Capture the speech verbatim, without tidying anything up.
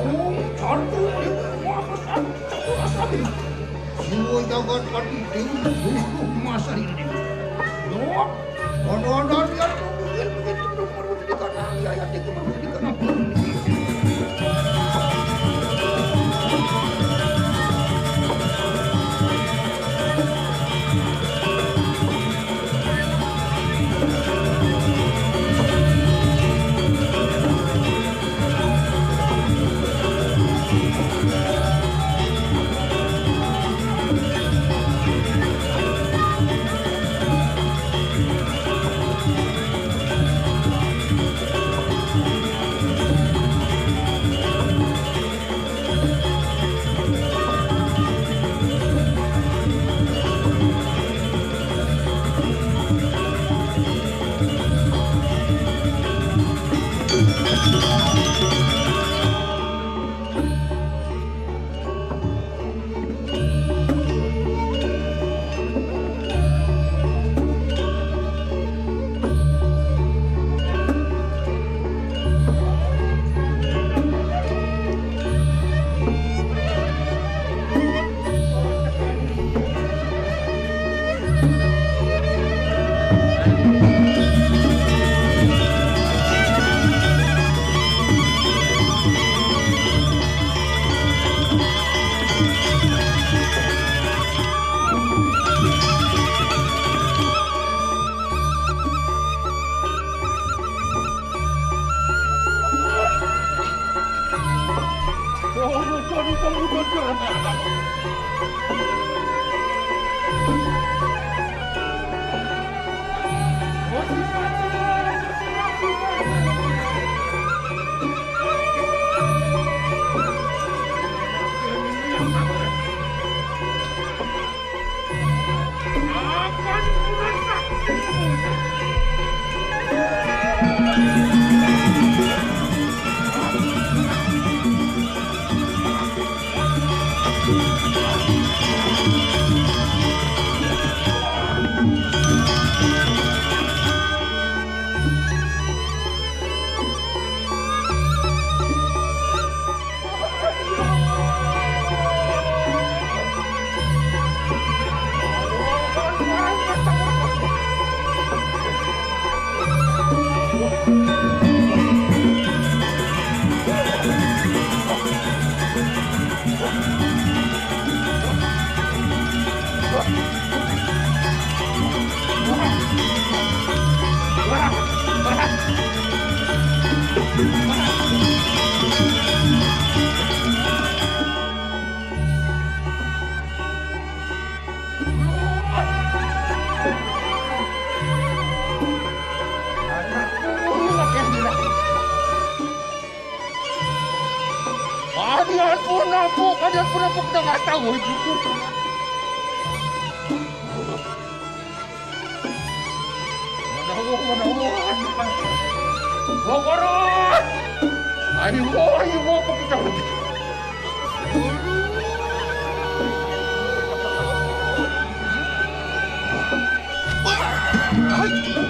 Om Santo Dewa Mahasanta Purasami. Jiwa jagat pati Dewi Guru Masari ini. Yo, ada-ada dia tuh, dia begitu, dia baru sedikit, dia, dia, dia baru sedikit. Kalian pun apa? Kalian pun apa? Kita nggak tahu itu. Mana Allah, mana Allah. Lokoran. Ayo, ayo, apa kita lagi? Hai.